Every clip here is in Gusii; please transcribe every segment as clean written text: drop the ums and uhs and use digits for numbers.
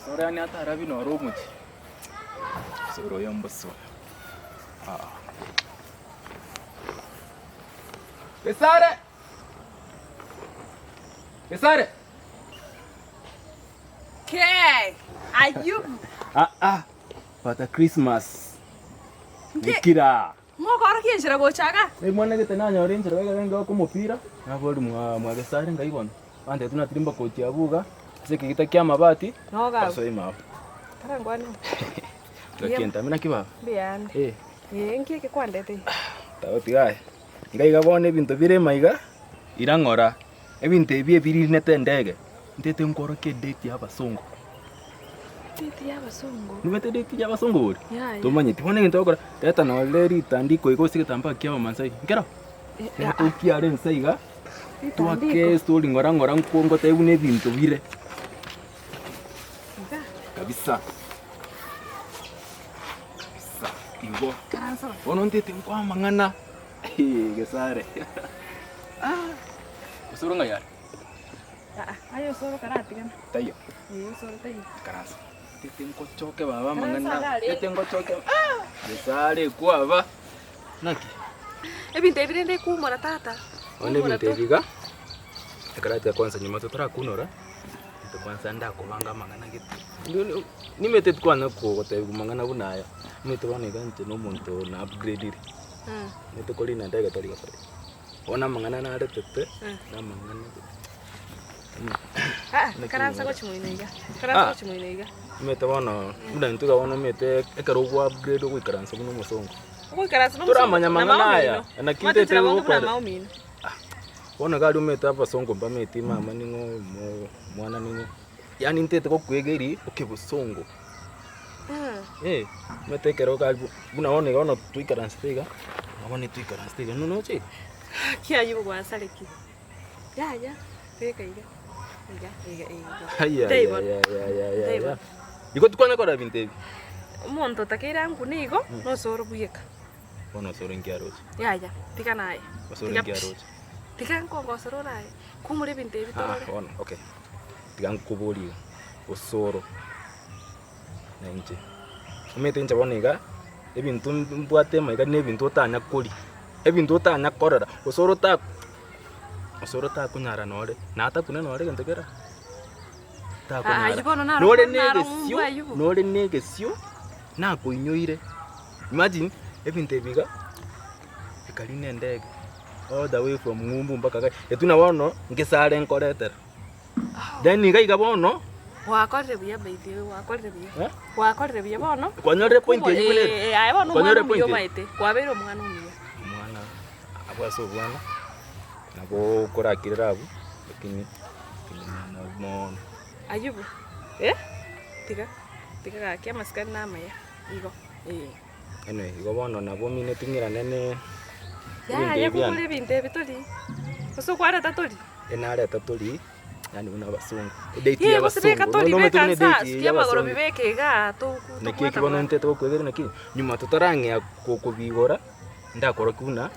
Osoro yaani atarabi noro omochie. Osoro oyo mbosa oyo. Ah. Gesare! Gesare! Kee! Ayubu! Ah ah, Father Christmas. Nki- Nikira. Ng'okorokia enchera gocha iga? Mwana gete nanyora enchera ekero ngoaka omopira, nabori mwa mwa Gesare ngai bono, bantebia tunatirimba gochia abwo iga, ase ekegita kia amabati, Noga abwo. basoe ime abwo. Tarankwane. Ngaki entame naki baba? Mbuyande. Eh. Ee, nki eke kwandete? Tagotiga aye. Iga iga bono ebinto bire ime iga, ira ng'ora, ebinto ebi ebirinete endege, ntete nkworokie edate ya abasongo. Edate ya abasongo? Nimanyete edate ya abasongo bori? Yaya. Tomanyeti, bono egento ogokora, reta nore ritandiko iga gose egetambaa kia abamasai, nkero? Reta okiare inse iga, twake estori ng'ora ng'ora nko ngotebi buna ebinto bire. Iga? Kabisa. Kabisa, igo. Bono ntete nkwa amang'ana, Gesare. Ah, osoro ng'ai are? Aa, aye osoro karatigana. Taiyo. Ee, osoro taiyo. Ikaransa. Ntete nkochoke baba Ikaransa amang'ana. iga are. Ntete nkochoke. Ah! Gesare kwaba. Naki? Ebinto ebi rende kumora tata. Bono Kumora ebinto to. ebi iga, ekero kwansa nyuma totarakunora, into kwansa ndakobanga amang'ana gete. Nimete tikwana kogotebiwa mang'ana buna aya, nimete bono iga inche na omonto na upgradire. Nimete korina ndege tari gosari. Bono amang'ana naretete, na amang'ana Aa, ikaransa gochia moino iga, ikaransa Ah. gochia moino iga. Omanyete bono, buna intwe iga bono omanyete ekero ogwa upgrade ogoikaransa buna omosongo. Ogoikaransa na omosongo, Toramanya na mang'ana mao aya, omino. naki Omanyete ntete enchera bonge buna gokora. mao omino. Bono iga aria omanyete abasongo mbamanyeti mama ning'o omo omwana ning'o, yaani ntete gokoegeria okebosongo. Eh, omanyete ekero iga aria buna bono iga bono twaikaransete iga, na bono twaikaransete iga noche iga. Ki aywo gwasarekire. Yaya, beka iga, iga, iga, iga. Aiya, Taibo. ya, ya, ya, ya, Taibo. ya. Igo tikwanya korora ebinto ebi. Omonto otakeire ankune igo, nosoro bweka. Bono osoro inki aroche? Yaya, tiga naye. Osoro Tiga inki pi. aroche? Tiga nkogosera oraye. Kumora ebinto ebi Ah, torore. bono, okay. Tiga nkoborie iga, osoro na inche. Omanyete inche bono iga, ebinto mbwate amaiga na ebinto otanya koria, ebinto otanya korora, osoro ta osoro takonyara nore, natakuna nore egento kera, takonyara. Aywo bono naro Nore naro na egesio, ng'umbu aywo. nore na egesio, nakoinyoire, imagine ebinto ebi iga, bikarina endege all the way from ng'umbu mpaka iga, intwe na bono ngesare nkoretera. Then iga iga bono. Gwakorire buya by the way, gwakorire buya. Eh? Gwakorire buya bono. Kwanyorire point Kubo- eywo buna ere? eh, eh, aye bono omwana Kwanyorire omuya point eye? omaete. Kwabeire omwana omuya. Omwana abwo ase obwana, nabo okorakirera abwo, lakini tindi mwana mono. Ayubu, eh? Tiga, tiga gaki amasikani namaya, igo, eh. Anyway, igo bono nabo omineti ng'irane ne ebinto Yaya ebi biane. kogora ebinto ebi tori, gose okwareta tori? Enareta tori, yaani buna abasongo, edate Yee ya gose beka abasongo, tori nonya omanyete beka buna nsa edate sukia ya amagoro abasongo. bibeke igaa toku Naki tobwata eki bono bwango. ntete gokwegera naki, nyuma totarang'ea ko- kobigora, ndakorokia buna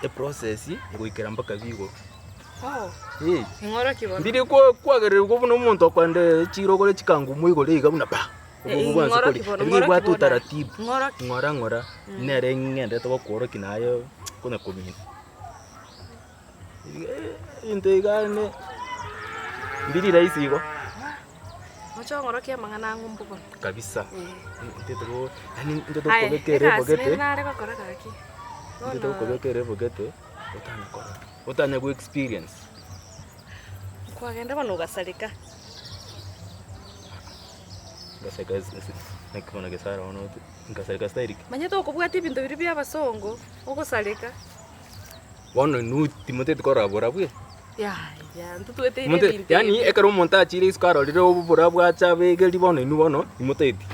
eprocess goikera mpaka bigoro. Oh, Eh, ing'oroki bono. ndiri kwa- kwagererigwa buna omonto okoenda echiro ogore chikangumu igoro iga buna pa, Eh, obwo bwanse ing'oroki koria. bono, Ebi ng'oroki bibwate bono. utaratibu. Ng'oroki. Ng'ora ng'ora, nere ng'endete gokworokia naye konya komina. Ebinto iga ne mbiri rahisi igo. Oche ong'orokie amang'ana ang'o mbu bono. Kabisa. Ntete go yaani ntete Aye, gokobeka egasi erebogete. nere nare gokora gaki. Ntete Bono gokobeka erebogete otanya korora, otanya go experience. kwagenda bono ogasareka. Ngasareka ase ase naki bono gesara bono ngasareka style ki? Manya tokobwatia ebinto biria bia abasongo, ogosareka. Bono inwe timoteti korora borabwo? Yaya, ntotweteire Mote- ebinto yaani ebi. ekero omonto achire isiko arorire oborabwo bwacha abegeri bono inwe bono imoteti.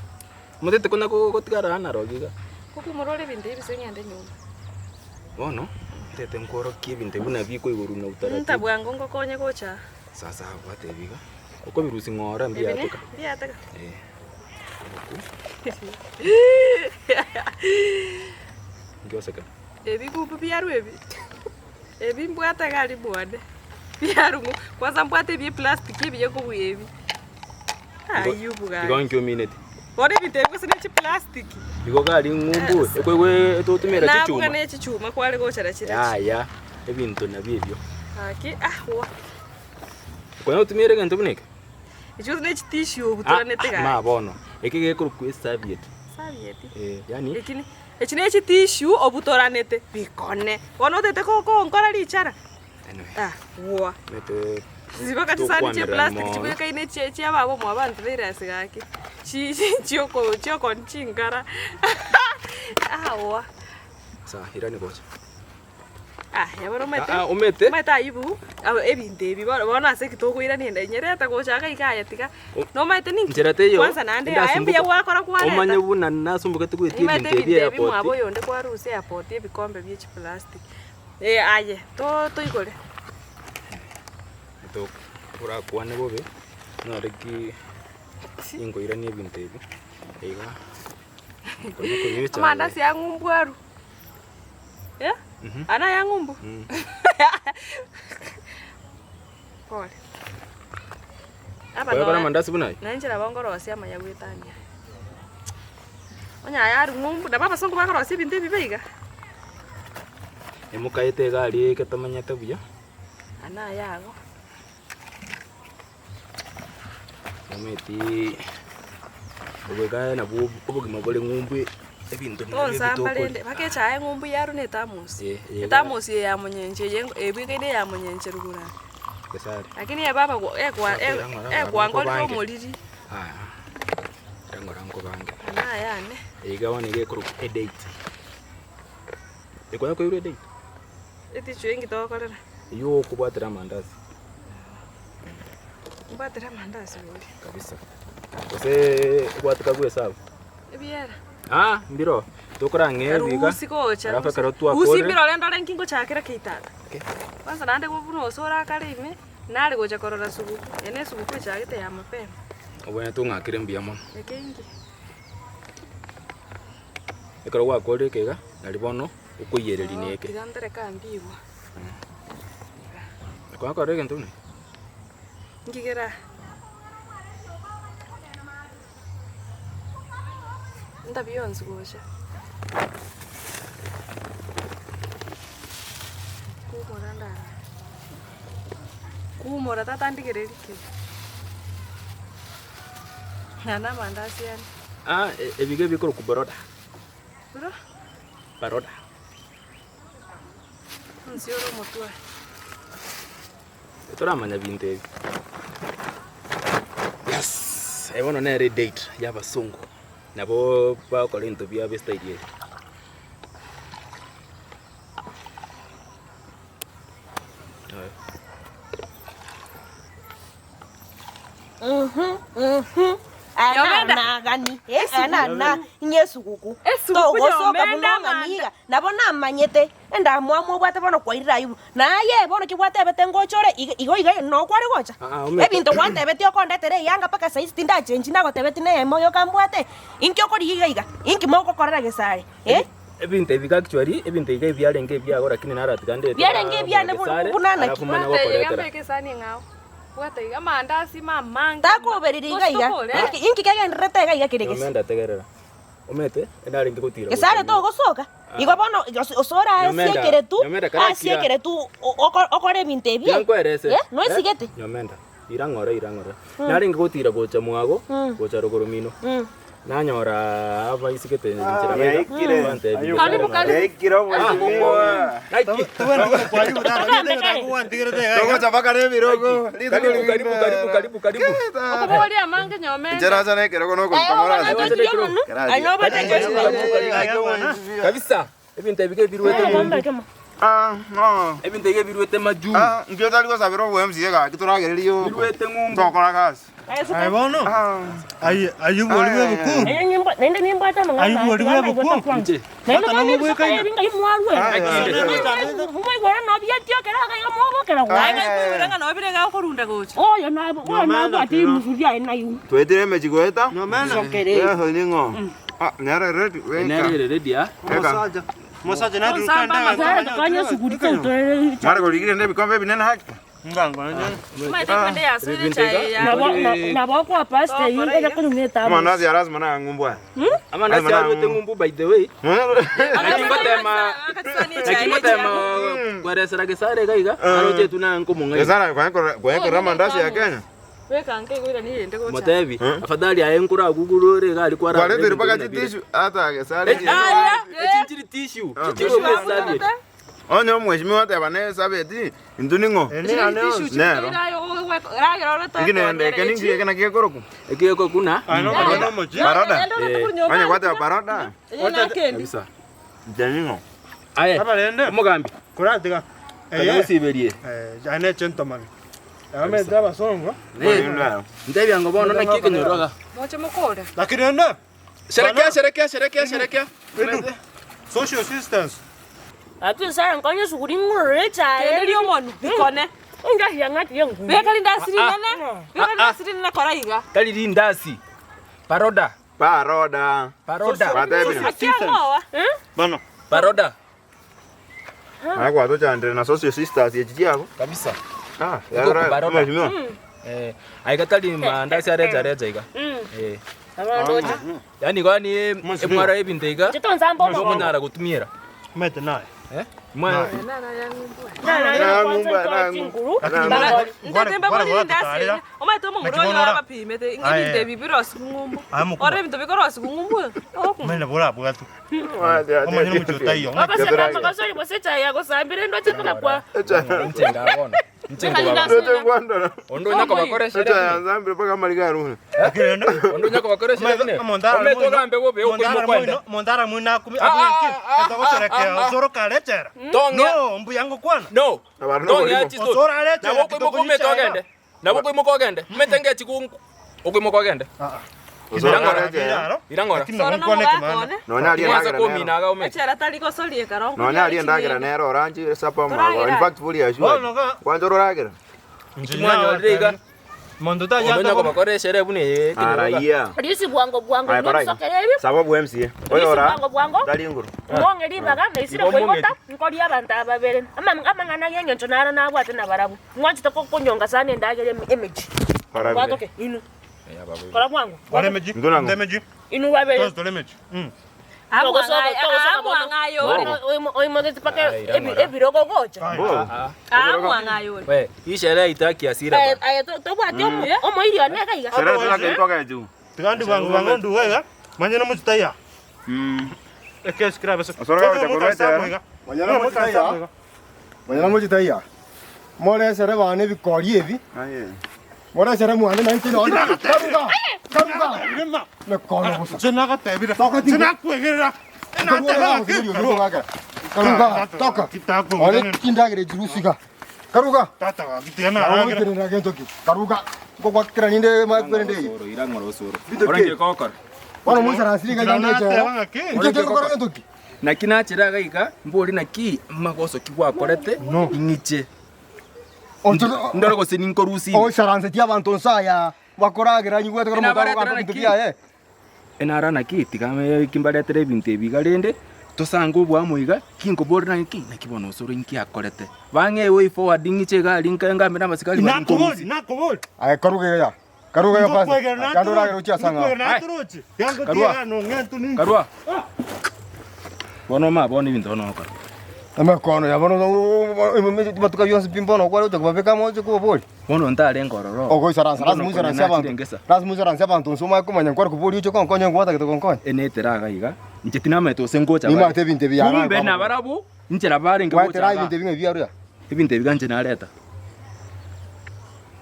Motete konya go- gotigara aa narogi iga. Kokumora ore ebinto ebi ase ng'ende nyomba. Bono, ntete nkworokie ebinto ebi buna bikoigorwa na utaratibu. Nta bwango ngokonye gocha aa. Sasa gwatebi iga, okobirusia ng'ora Ebi ne, mbiateka. mbiateka. Eh. Ngioseka. Ebigumbu biarwa ebi, ebi mbwate iga aria mwane, biarwa ng'o, kwanza mbwate ebia eplastic ebiya kobua ebi. Ayubu Igo gaki. nki omineti? Bono ebinto ebi gose ne chiplastic. Igo gari ng'umbu ekoigwa etotumera Nabuga chichuma. ne chichuma kware gochera chire chi. Yaya, ebinto nabio ebio. Gaki ah wa. Konya gotumia egento buna eke? Echi gose ne chitissue obutoranete Ah, gaki. ma bono, eke gekorokwa esavieti. Savieti? Eh, yaani. Eki ne echi ne chitissue obutoranete bikone. Bono otagete ko konkora richara? Anyway. Ah wa. Omanyete Chibaka chisani chia tokwamererania plastic mono. chibwekaine chia chia baba omwabo abanto bairase gaki, chi chioko chiokoni chinkara aoa. Sawa, irani gocha. Ah, ya bono omanyete, Ah, ah, omanyete. omanyete aywo aba ebinto ebi bono bono ase eki tokoirania enda nyereta gocha iga iga aye tiga, nomanyete ninki? Nchera teiyo, Kwanza naende aye mbuya ndasumbuka. gwakora kwareta. Omanye buna nasumbukete goetia Omanyete ebinto ebi ebinto ebi mwabo airport. oyonde kwarusia airport ebikombe bie chiplastic, eh aye to toigore. Orakwane bobe, nore ki inkoirania ebinto ebi, iga konya konywa echae. Amandasi ya ng'umbu arwe, eh? Aya naya ng'umbu? Pole. Aba Koyakora noe- amandasi buna aya? na inche nabo nkorosia amaya goetania aya. Onye aya arwe ng'umbu, nabo abasongo bakorosia ebinto ebibe iga. Emokaete iga aria eketamanyete buya. Aya naye ago. Omanyeti obo iga nabwo obogima bore ng'umbu ebinto buna ebi Tonsamba tokori. rende, mpaka echae ng'umbu yarwa na etamosi. Eh, eh, Etamosi eye ya monyenche eye ebwekaine eya monyenche rogoro aa. Gesare. Lakini ebe abago ekwa Kwera ng'ora ng'ora ekwangorire nkobange. omoriri. Aya, ira ng'ora nkobange. Aya naye ane. Iga bono iga ekorokwa edate. Ekwanya koirwa edate? Etichu enki togokorera? Eywo okobwatera amandasi. Mbwatera amandasi bori. Kabisa. Gose obwate bwa esabu? Ebiera. Ah, mbiro. Tokorang'ee ebiga. Rusi gocha. Alafu ekero Rusi twakorire. mbiro rende ore nki ngochakera ki tata. Okay. Kwanza naende buna ose orakare ime, nare gocha korora suguku. Eye ne esuguku echagete ya mapema. Obwenerete ong'akere mbuya mono. Eke inki? Ekero gwakorire eke iga, nari bono okoiyereria na eke. Tiga ntereke ambigwa. Kwakora egento buna eke? Nki kera? Ntabia yonsi gocha. Kumora ndara. Kumora tata ndigereri ki? Naende amandasi ane. Ah, ebiga ebikorokwa baroda. Bro? Baroda. Onsi ore omotwe oye. Toramanya binto ebi. Yes, eye bono nere edate ya abasongo. Nabo bagokora ebinto biabo estyle eye. Nyomenda. Ananagani anana inye esuguku Esuguku togosoka nyomenda buna amanda. ng'aniga nabo namanyete endamwamu obwate bono kwairire aibu naye bono ki gwatebete ngocha ore iga igo iga nokware gocha Ah, ah, omete. ebinto gwantebeti okondetera eyanga mpaka saisi tindachenchi nagotebeti na eyemo yoka mbwate inki okorigia iga iga inki mogokorera gesare eh. Ebinto ebi actually ebinto iga ebiarenge ebiago lakini naratiga ndete Biarenge ebiane Gesare, buna naki? alafu manye Bwata iga gokoretera. mbeke esani eng'ao. Bwata iga amandasi mamange. Takobereri iga iga. Inki inki kegendererete iga iga kere gese? Nyomenda tegerera. Omanyete enarenge gotira Gesare gocha togosoka. Igo bono ose osore Nyomenda, asiekere tu, Nyomenda karakira. asiekere tu okore ebinto ebi. Tiga nkwerese. Eh, noisigete? Nyomenda, ira ng'ora ira ng'ora. Narenge gotira gocha mwago, gocha rogoro mino. Nanyora abaisigete enchera Yaikire. bantebia Karibu, karibu. Yaikire omweshimiwa. Naki. Togocha mpaka nebirogo. Karibu karibu karibu karibu karibu. Okoboria amange nyomenda. Nchera ase nekerogo nokoruta Aye, morase. obana totiga omonwe. Aye, nobate Kabisa. Ebinto ebi ebiruete ng'umbu. Ah, no. Ebinto ebi ebiruete majuu. Ah, nkio tari gosabera obo MCA gaki toragererie oko. Biruete ng'umbu. Tokora gasi. Aye bono, Ah. aye aywo bori bwa ebuku, Naende nimbwate amang'ana Aywo bori bwa ebuku. Inche. Naende Tata nobwekaine. Aye ng'a nobire iga okorunda gocha. Oyo nabwate imusu riaye naiwe. Twetire emechi goeta. Nyomenda. Yeso ning'o? Ah, nere ready. Weka. Nere ready ah. Weka. Omosacha Onsamba Sare tukanye suguri tautorere Mare korigire ne ebikombe ebinene haki. Omanyete ekwende yasoire echae ya. Nabo nabo okoa pastor eyio ngocha konywa etabu. Amandazi ya lazima na ng'umbu aya. Amandasi arwete ng'umbu by the way. Naki ngotema naki ngotema kweresera Gesare iga iga aroche tu na nkomong'aina. Gesare kwaekorera amandasi ya Kenya. Beka nka igo irani rende gocha. Motebi afadhali aye nkora google ore iga aria kwara Kwaretire mpaka chitissue hata Gesare. Aya echinchiri tissue chichiri serviette. Onye omweshimiwa ateba ne sabeti intwe ning'o? Nero. Inki nende eke ninki eke naki gekorokwa? Ekegeko kuna Baroda. Onye gwateba baroda. kabisa. Inche ning'o? Aye Abarende. omogambi Koratiga. kanya gosiberie. Eh, ane gentleman. Amete abasongo. Ntebia ngo bono naki ekenyoro iga. Moche mokore. Lakini ende Sherekea sherekea sherekea sherekea. social assistance. Lakini sasa nkonye suguri ng'urure echae. Kende ria omonu bikone. Ingahia ng'ati ye nguru. Beka rindasi rinene. Beka rindasi rinene kora iga. Tari rindasi. Paroda. Baroda. Paroda. Batebire. Akiang'oa. Bono. Paroda. Naye gwatochandire na social sisters echi chiabo. Kabisa. Ah, Iko yarora baroda. mweshimiwa. Eh, aiga tari mandasi areja reja iga. Eh. Abandocha. Yaani kwani emwara ebinto iga Chitonzamba omogongo. omonyara gotumiera. Mete naye. Eh? Mwa Chinguru. Ntetemba bori rindasi. Omanyete omomura oyo abapimete ng'a ebinto ebi birosi ng'umbu. Ore ebinto bikorosi ng'umbu. Mene bora bwatu. Omanyene omochie otaiyo. Bakasori bose echae yagosambire ndoche mpaka kwa nchenga bono. Nchenga baba. Ndoche kwandora. Ondo nyako bakore Echa sherehe. yanzambire mpaka amariga arure. Lakini ende Ondo nyako bakore sherehe. Ometo ogambe bobe okoimo kwenda. Mondara mwina akumi Ah, ah, ah, etogocherekea osoro karechera. Tonge. No, mbuya ngokwana. No. Abantu Tonge noborimo. achisto. Osoro arechera. Nabo koimo komete ogende. Nabo koimo kogende. Mete ngechi okoimo kogende. Osoro Irang'ora. arechera. Irang'ora. Soro nomogaka one. Nonya arie Mwanza endagera komi nero. naga omete. Echera tari gosoria ekero. Nonya arie endagera nero oranche sapa mwago. In fact fully assured. Bono ga- Kwanza ororagera. Mwanyorire iga. Mondo Ondo nyako tayata. bakore sherehe bune ekenyoro iga. Araia. risi bwango bwango Aye, bara iga. nobisokere ebi. Sababu MCA. Oyo Risi ora. bwango bwango. Tari nguru. Ng'ong'e ribaga naisire Igo koigota mong'eti. nkoria abanto aba babere. Amang'ana ya eng'encho naro nabwate nabarabwo. Ng'wanchete konyonga sana endagera emechi. Kora bire. Gwatoke inu. Kora bwango. Oremeji. Ndona ngo. Ndemeji. Inu babere. Tosto remeji. Amwang'ayo ore. Oimogeti mpaka Ah, irang'ora. ebirogo gocha. Bo. Amwang'ayo ore. We, hii sherehe itaki hasira bana. Aye tobwate omoiri one iga iga. Sherehe tulake ikoga echu. Tigandi bwangu bwangu nduwega. Manyene mochitaya. Ekesi kirabese. Osoro gagocha korwa echera. Manyana mochitaya. Manyana mochitaya. Moresere bana ebikori ebi. Aye. Moresere mwane na inche nonye. Karuga. Karuga. Rema. Mekono gusa. Chenagatabira. Toka tingu. Chenakwegerera. Karuga. Karuga. Toka. Ore kindagire jirusiga. Karuga. Tata gitiana aragira. Karuga gentoki. Karuga. Ngogwakira ninde makwere ndei. Osoro, irang'ora osoro. Bito Ore ke. ngekokora. Bono moisaransiri iga ndechera. Inche tokora gentoki. Naki nachira iga iga, mbori naki magoso ki gwakorete ing'iche. Ndore gose ninkorusirie. Oisaransetie abanto nsaya bakoragira nyigwete kora omonto Enabaretera arogamba ebinto naki? biaye. Enara naki tiga kimbaretere ebinto ebi iga rende tosange oboamo iga kinkoborera naki naki bono osoro inki akorete. Bang'e way forward ng'iche iga aria nkae ngambe na abasikari bari Nakobori, nkorusia. nakobori. Aye karuga iga. Karuga iga pasi. Kando oragere ochia ase ang'ao. Naturochi. Yango Karua. tiga no ng'entu ni. Karua. Bono oma bono ebinto bono ogokora. Amakono ya bono batuka bionsi pi mbono okware ocha kobabeka amo oche kobabori. Bono ntarenge ororo. Ogoisaransa Bono lazima konya oisaranse nachire abanto. ngesa. Lazima oisaranse abanto nse omanye komanya nkware kobori oche konkonya ngwatagete konkonya. Enetera iga iga. Inche tinamaete gose ngocha bare. Nimate ebinto ebi yara. Kumbe nabarabwo inchera barenge gocha Gwatera igaa. ebinto ebi ng'a ebiaruya. Ebinto ebi inche nareta.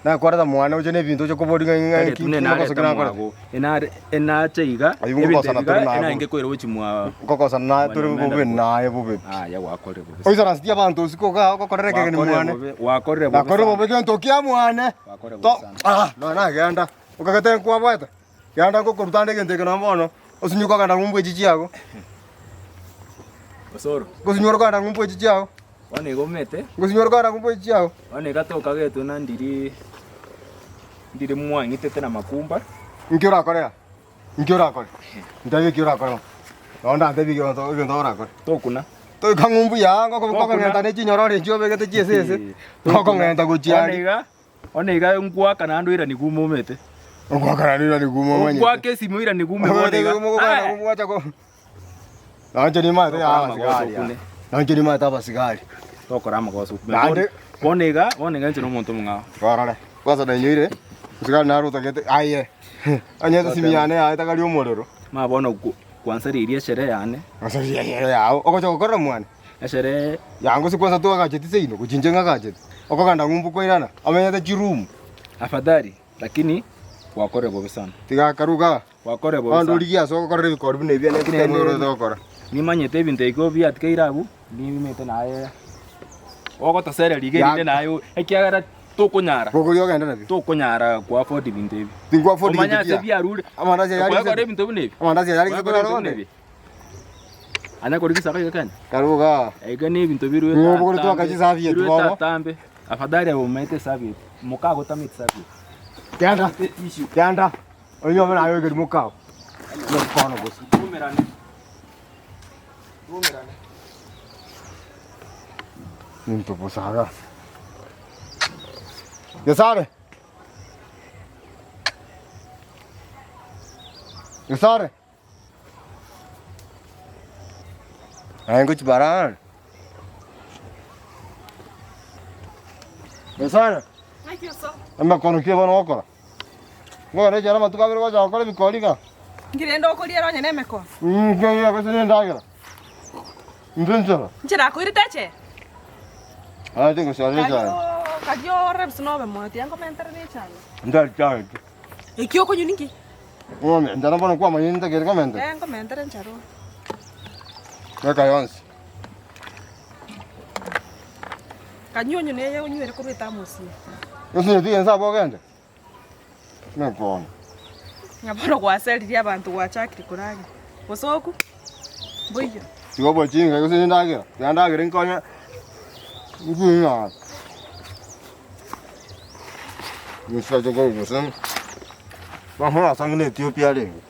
Nakwareta mwane oche na ebinto oche kobori ng'a ng'a Kare ki tune magoso nareta ki nakorete. mwago. Enare enache iga Aywo ebinto ngokosana ebi tore iga naye enaenge bobe. koira gochi mwa Ngokosana naye tore Mwanyamenda bobe bobe. naye bobe pi. Aya gwakorire bobe. Oisaransetie abanto osiko igaa ogokorera ekegeni Gwakorire mwane. bobe, gwakorire bobe Nakorire sana. bobe gento kia mwane. Gwakorire To bobe sana. ah nonya nagenda. Okagete nkwabwate. Genda ngokoruta ande egento eke nonye bono, osinye kogenda ng'umbu echi chiago. Osoro. Ngosinywa ore kogenda ng'umbu echi chiago. Bono igo omete. Ngosinywa ore kogenda ng'umbu echi chiago. Bono iga tokagetwe na ndiri ndiri mwang'itete na makumba. Nki orakore aa? Nki orakore? Ntebi eki orakore bono. Nonye ndantebi egento egento orakore. Tokuna. Toika ng'umbu yaa ngokong'enta ne chinyororo echio obegete chiesese, ngokong'enta gochia Bono aria. iga, bono iga nkwaka naende oiranie kuma omete. Nkwaka naende oiranie kuma omanyete. Nkwaka esimi oiranie kuma bono iga. Gwacha ko Nainche nimaete yaa abasigari aa. Nainche nimaete abasigari. Tokora amagoso okume. Naende- Bono iga, bono iga inche nomonto omong'ao. Korore, kwanza nainyoire, omosigari naro otagete aye, onyete esimi yane yaye etagari omorero. Mama bono kwansareirie eshere yane. Gwansareirie eshere yao, ogocha gokorera mwane? Eshere. Yango ase kwanza twagacheti seino, gochia inche ng'agachete, okogenda ng'umbu koirana, omenyete chiroom. Afadhali, lakini gwakorire bobe sana. Tiga akaruga, Gwakorire bobe bono sana. origie ase ogokorera ebikori buna ebi ene Lakini ekero orete gokora. Nimanyete ebinto ebio biatikeire abwo, nimanyete naye ogotosereria iga erinde naye ekiagera tokonyara. Bogoria ogende nabio. Tokonyara ko afford ebinto ebi. Tinko afford Omanye gento ase kiya. biarure. Amandasi aya Okore arigete. ebinto buna ebi. Amandasi aya arigete Okore ebinto korara buna onde. ebi. Anya korigia isaka iga Kenya. Karuga. Iga ne ebinto birwete Ng'o obogore atambe, twaka chisabieti birwete bono. atambe. Afadhali abe omaete esabieti. Mokagotameti sabieti. Genda. Genda. Onyuome naye oigeri mokao. Nokono gose. Tuumerane. Tuumerane. Ninto bosaga. Gesare. Gesare. Aye ngochi barara. Gesare. Amakono ki bono ogokora? Bono ekero amatuko abere gocha gokora ebikori iga. Nki rende okoriera onye nemekono? Nkeira gose nendagera. Intwe nchara. Inche nakoirete echela. Aye tingosiara echae. Kario orore gose nobe moyo, tiga nkomentere ne echae. Ntari chae ki. Eki okonywa ninki? Bono enchara bono kwamanyire ntakeri komentera. Eh, nkomentere enchara ore. Beka yonsi. Kanywa onye neye onywere korwa etamosi eye. Gose onyetige inse abwo ogende? Nekoona. Ng'a bono gwaseririe abanto gwachakire koragera. Bosoku, mboiyo. Tiga obochinga gose nendagera, tiga ndagere nkonye nkinyara. Omosacha okorusia ng'a ase ang'e na Ethiopia arenge.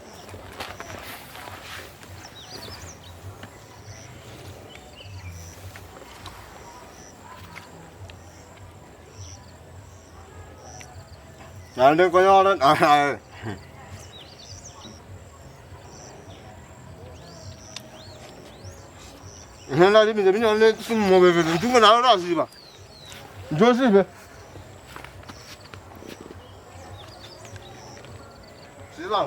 Naende nkonyore naende ebinto binyore mobere intwe naye orasiba, intwe osibe. Siba.